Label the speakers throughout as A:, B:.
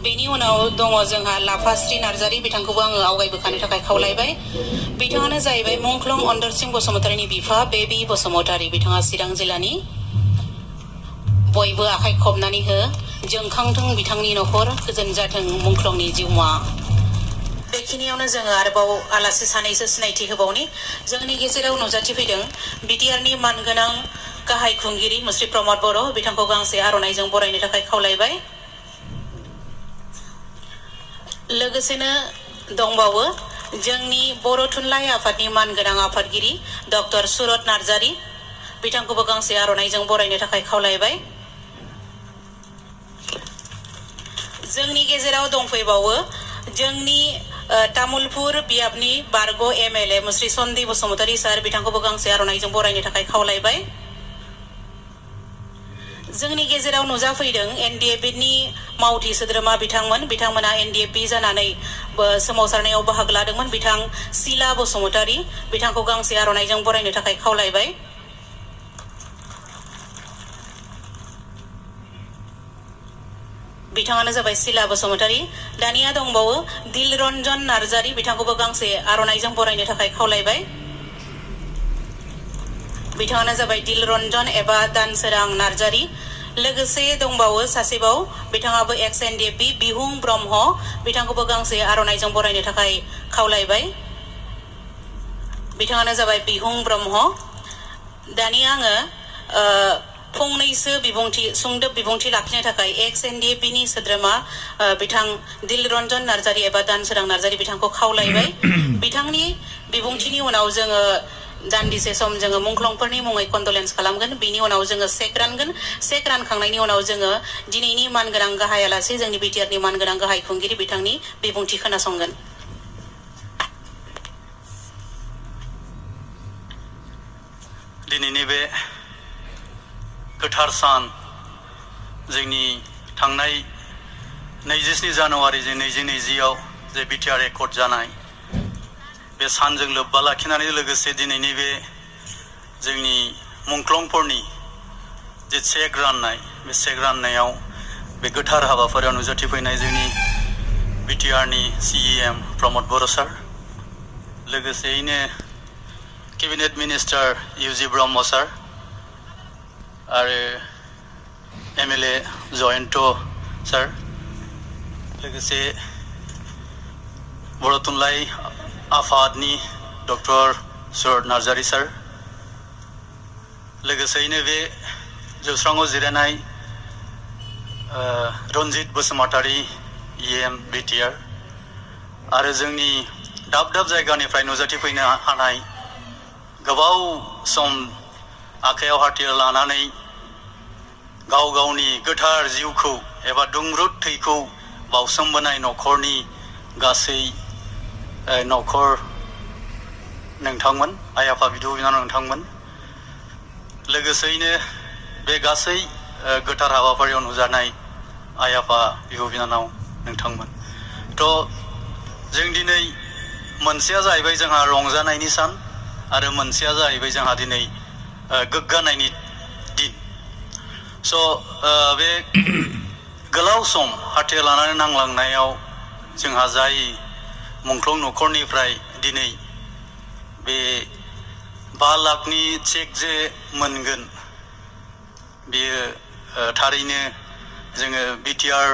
A: बेनि उनाव दङ जोंहा लाफाश्री नार्जारी बिथांखौबो आङो आवगायबोखानो थाखाय खावलायबाय। बिथाङानो जाहैबाय मुंख्लं अन्डरसिं बसुमतारीनि बिफा बेबी बसुमतारी। बिथाङा चिरां जिल्लानि। बयबो आखाइ खबनानै हो। जोंखांथों बिथांनि नखर, गोजोन जाथों मुंख्लंनि जिउमा। बेखिनियावनो जोङो आरोबाव आलासि सानैसो सिनायथि होबावनि। जोंनि गेजेराव नुजाथिफैदों बिटिआरनि मानगोनां गाहाय खुंगिरि मुस्रि प्रमद बर'। बिथांखौ गांसे आर'नाइजों बरायनो थाखाय खावलायबाय। लोगोसेनो दंबावो जोंनि बर' थुनलाइ आफादनि मानगोनां आफादगिरि डक्टर सुरत नार्जारी। बिथांखौबो गांसे आर'नाइजों बरायनो थाखाय खावलायबाय। जोंनि गेजेराव दंफैबावो जोंनि तामुलपुर बियाबनि बारग' एमएलए मुस्रि सन्दी बसुमतारी सार। बिथांखौबो गांसे आर'नाइजों बरायनो थाखाय खावलायबाय। जोंनि गेजेराव नुजाफैदों एनडिएफबिनि मावथि सोद्रोमा बिथांमोना एनडिएफबि जानानै सोमावसारनायाव बाहागो लादोंमोन। बिथां सिला बसुमतारी। बिथांखौ गांसे आर'नाइजों बरायनो थाखाय खावलायबाय। बिथाङानो जाबाय सिला बसुमतारी। दानिया दंबावो दिलरन्जन नार्जारी। बिथांखौबो गांसे आर'नाइजों बरायनो थाखाय खावलायबाय। बिथाङानो जाबाय दिलरन्जन एबा दानसोरां नार्जारी। लोगोसे दंबावो सासेबाव, बिथाङाबो एक्स एनडिएफबि बिहुं ब्रह्म। बिथांखौबो गांसे आर'नाइजों बरायनो थाखाय खावलायबाय। बिथाङानो जाबाय बिहुं ब्रह्म। दानिया आङो फंनैसो सुंदोब बिबुंथि लाखिनो थाखाय एक्स एनडिएफबिनि सोद्रोमा बिथां दिलरन्जन नार्जारी एबा दानसोरां नार्जारी बिथांखौ खावलायबाय। बिथांनि बिबुंथिनि उनाव जोङो दान्दिसे सम जोङो मुंख्लंफोरनि मुङै कन्डलेन्स खालामगोन। बिनि उनाव जोङो सेक रानगोन। सेक रानखांनायनि उनाव जोङो दिनैनि मानगोनां गाहाय आलासि जोंनि बिटिआरनि मानगोनां गाहाय खुंगिरि बिथांनि बिबुंथि खोनासंगोन।
B: दिनैनि बे गोथार सान, जोंनि थांनाय 27 जानुवारि 2020 जे बिटिआर एकर्ड जानाय बे सानजों लोब्बा लाखिनानै लोगोसे दिनैनि बे जोंनि मुंख्लंफोरनि जे चेक राननाय, बे चेक राननायाव बे गोथार हाबाफारियाव नुजाथिफैनाय जोंनि बिटिआरनि सिएम प्रमद बर' सार, लोगोसेयैनो केबिनेट मिनिस्टार इउजि ब्रह्म सार आरो एमएलए जयन्त सार, लोगोसे बर' थुनलाइ आफादनि डक्टर सुरत नार्जारी सार, लोगोसेयैनो बे जौस्राङाव जिरायनाय रन्जित बसुमतारी इएम बिटिआर आरो जोंनि दाब दाब जायगानिफ्राय नुजाथिफैनो हानाय गोबाव सम आखायाव हाथियार लानानै गाव गावनि गोथार जिउखौ एबा दुंब्रुद थैखौ बावसोमबोनाय न'खरनि गासै न'खर नोंथांमोन, आइ आफा बिब' बिनानाव नोंथांमोन, लोगोसेयैनो बे गासै गोथार हाबाफारियाव नुजानाय आइ आफा बिब' बिनानाव नोंथांमोन। थ' जों दिनै मोनसेया जाहैबाय जोंहा रंजानायनि सान आरो मोनसेया जाहैबाय जोंहा दिनै गोग्गानायनि दिन। स' बे गोलाव सम हाथियार लानानै नांलांनायाव जोंहा जाय मुंख्लं न'खरनिफ्राय दिनै बे 5 लाखनि चेक जे मोनगोन, बेयो थारैनो जोङो बिटिआर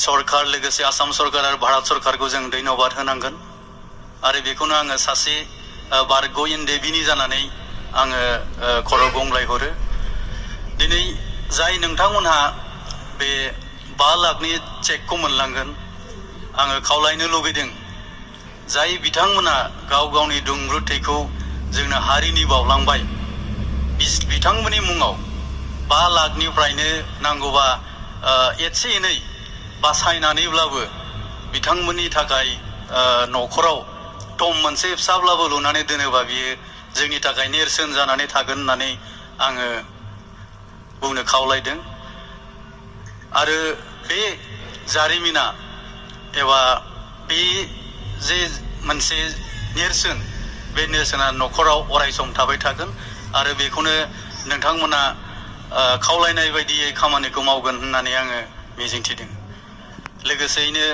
B: सरकार लोगोसे आसाम सरकार आरो भारत सरकारखौ जों धन्यबाद होनांगोन। आरो बेखौनो आङो सासे बारग' एनडिएफबिनि जानानै आङो खर' गंग्लायहरो। दिनै जाय नोंथांमोनहा बे 5 लाखनि चेकखौ मोनलांगोन, आङो खावलायनो लुबैदों जाय बिथांमोना गाव गावनि दुंब्रुद थैखौ जोंनो हारिनि बावलांबाय, बिथांमोननि मुङाव 5 लाखनिफ्रायनो नांगौबा एसे एनै बासायनानैब्लाबो बिथांमोननि थाखाय न'खराव टम मोनसे फिसाब्लाबो लुनानै दोनोबा बियो जोंनि थाखाय नेरसोन जानानै थागोन होननानै आङो बुंनो खावलायदों। आरो बे जारिमिना एबा बे जे मोनसे नेरसोन, बे नेरसोना न'खराव अरायसम थाबाय थागोन आरो बेखौनो नोंथांमोना खावलायनाय बायदियै खामानिखौ मावगोन होननानै आङो मिजिंथिदों। लोगोसेयैनो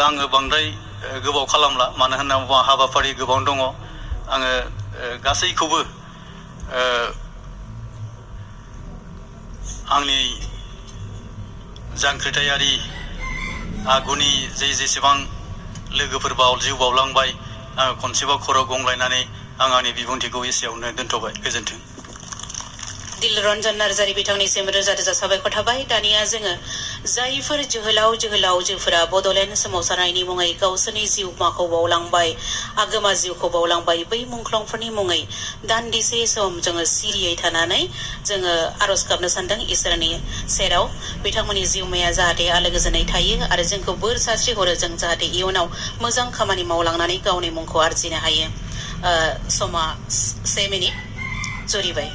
B: आङो बांद्राय गोबाव खालामला मानो होनना बुङोबा हाबाफारि गोबां दङ आङो गासैखौबो आंनि जांख्रिथायारि आगुनि जेसेबां लोगोफोर जिउ बावलांबाय आङो खनसेबाव खर' गंग्लायनानै आं आंनि बिबुंथिखौ एसेयावनो दोनथ'बाय गोजोन्थों
A: दिलरन्जन नार्जारि बिथांनिसिम रोजा रोजा साबायखर थाबाय दानिया जोङो जायफोर जोहोलावजोफोरा बड'लेण्ड सोमावसारनायनि मुङै गावसोरनि जिउमाखौ बावलांबाय आगोमा जिउखौ बावलांबाय बै मुंख्लंफोरनि मुङै दान्दिसे सम जोङो सिरियै थानानै जोङो आर'ज गाबनो सानदों इसोरनि सेराव बिथांमोननि जिउमाया जाहाथे आलो गोजोनै थायो आरो जोंखौ बोर सारस्रि हरो जों जाहाथे इयुनाव मोजां खामानि मावलांनानै गावनि मुंखौ आरजिनो हायो समा 1 मिनिट जुरिबाय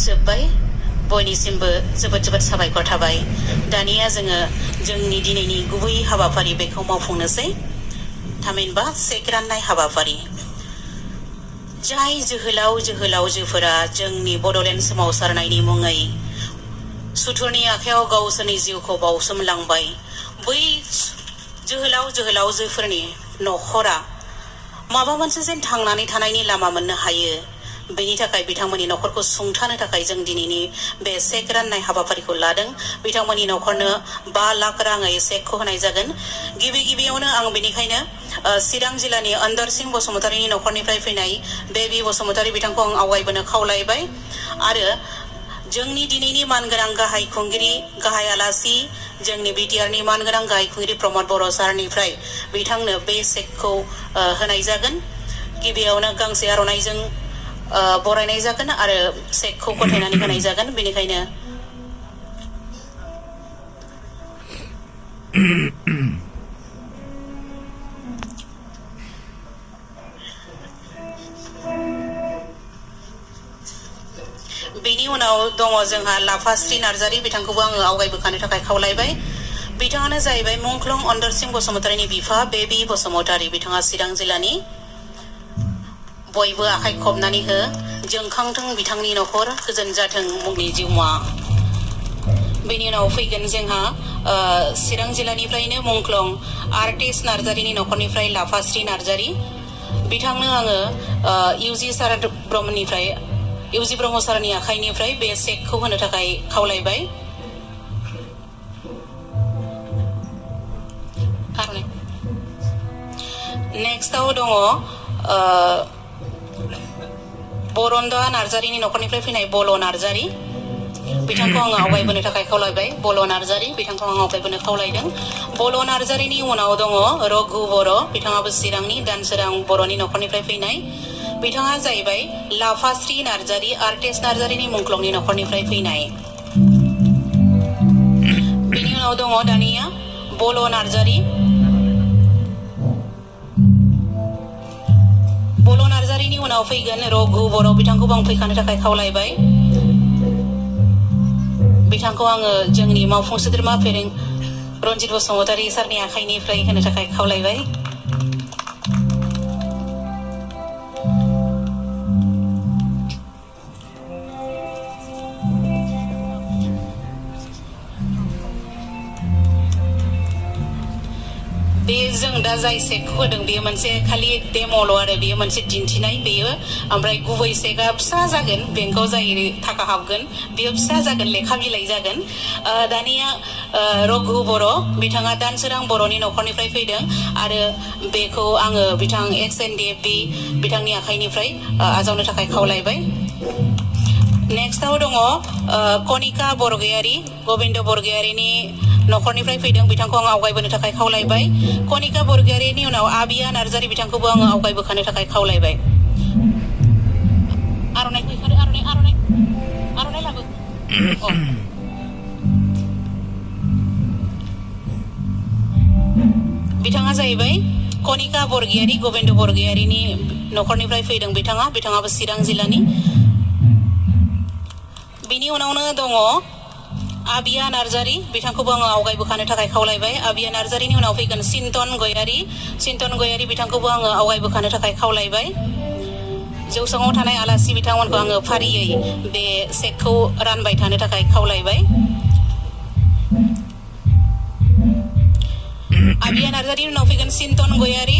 A: जोब्बाय बयनिसिमबो जोबोद जोबोद साबायखर थाबाय दानिया जोङो जोंनि दिनैनि गुबै हाबाफारि बेखौ मावफुंनोसै थामहिनबा चेक राननाय हाबाफारि जाय जोहोलावजोफोरा जोंनि बड'लेण्ड सोमावसारनायनि मुङै सुथुरनि आखायाव गावसोरनि जिउखौ बावसोमलांबाय बै जोहोलावजोफोरनि न'खरा माबा मोनसे जेन थांनानै थानायनि लामा मोननो हायो बेनि थाखाय बिथांमोननि न'खरखौ सुंथानो थाखाय जों दिनैनि बे चेक राननाय हाबाफारिखौ लादों बिथांमोननि न'खरनो 5 लाख राङै चेकखौ होनाय जागोन गिबियावनो आं बेनिखायनो चिरां जिल्लानि अन्डर सिंह बसुमतारीनि न'खरनिफ्राय फैनाय बेबी बसुमतारी बिथांखौ आं आवगायबोनो खावलायबाय आरो जोंनि दिनैनि मानगोनां गाहाय खुंगिरि गाहाय आलासि जोंनि बिटिआरनि मानगोनां गाहाय खुंगिरि प्रमद बर' सारनिफ्राय बिथांनो बे चेकखौ होनाय जागोन गिबियावनो गांसे आर'नाइजों बरायनाय जागोन आरो चेकखौ गथायनानै होनाय जागोन बेनिखायनो बेनि उनाव दङ जोंहा लाफाश्री नार्जारि बिथांखौबो आङो आवगायबोखानो थाखाय खावलायबाय बिथाङानो जाहैबाय मुंख्लं अन्डर सिंह बसुमतारीनि बिफा बेबी बसुमतारी बिथाङा चिरां जिल्लानि बयबो आखाइ खबनानै हो जोंखांथों बिथांनि न'खर गोजोन जाथों मुंनि जिउमा बेनि उनाव फैगोन जोंहा चिरां जिल्लानिफ्रायनो मुंख्लं आर्टिस्ट नार्जारिनि न'खरनिफ्राय लाफाश्री नार्जारि बिथांनो आङो इउजि ब्रह्म सारनि आखाइनिफ्राय बे चेकखौ होनो थाखाय खावलायबाय नेक्स्टआव दङ बरन्दा नार्जारिनि न'खरनिफ्राय फैनाय बल' नार्जारि बिथांखौ आङो आवगायबोनो थाखाय खावलायबाय बल' नार्जारि बिथांखौ आं आवगायबोनो खावलायदों बल' नार्जारिनि उनाव दङ रघु बर' बिथाङाबो चिरांनि दानसोरां बर'नि न'खरनिफ्राय फैनाय बिथाङा जाहैबाय लाफाश्री नार्जारि आर्टिस्ट नार्जारिनि मुंख्लंनि न'खरनिफ्राय फैनाय बेनि उनाव दङ दानिया बल' नार्जारि बल' नार्जारिनि उनाव फैगोन रघु बर' बिथांखौबो आं फैखानो थाखाय खावलायबाय बिथांखौ आङो जोंनि मावफुं सोद्रोमा फेरें रन्जित बसुमतारी सारनि आखाइनिफ्राय होनो थाखाय खावलायबाय बे जों दा जाय चेकखौ होदों बेयो मोनसे खालि डेम'ल' आरो बेयो मोनसे दिन्थिनाय बेयो ओमफ्राय गुबै चेकआ फिसा जागोन बेंकआव जाय थाखा हाबगोन बेयो फिसा जागोन लेखा बिलाइ जागोन दानिया रघु बर' बिथाङा दानसोरां बर'नि न'खरनिफ्राय फैदों आरो बेखौ आङो बिथां NDFB बिथांनि आखाइनिफ्राय आजावनो थाखाय खावलायबाय नेक्स्टआव दङ कनिका बरगयारि गोविन्द बरगयारिनि नखरनिफ्राय फैदों बिथांखौ आं आवगायबोनो थाखाय खावलायबाय कनिका बरगयारिनि उनाव आबिया नार्जारि बिथांखौबो आङो आवगायबोखानो थाखाय खावलायबाय आर'नाइ लाबो बिथाङा जाहैबाय कनिका बरगयारि गोविंद बरगयारिनि नखरनिफ्राय फैदों बिथाङाबो चिरां जिल्लानि बिनि उनावनो दङ आबिया नार्जारि बिथांखौबो आङो आवगायबोखानो थाखाय खावलायबाय आबिया नार्जारिनि उनाव फैगोन सिन्टन गयारि बिथांखौबो आङो आवगायबोखानो थाखाय खावलायबाय जौसाङाव थानाय आलासि बिथांमोनखौ आङो फारियै बे सेकखौ रानबाय थानो थाखाय खावलायबाय आबिया नार्जारिनि उनाव फैगोन सिन्टन गयारि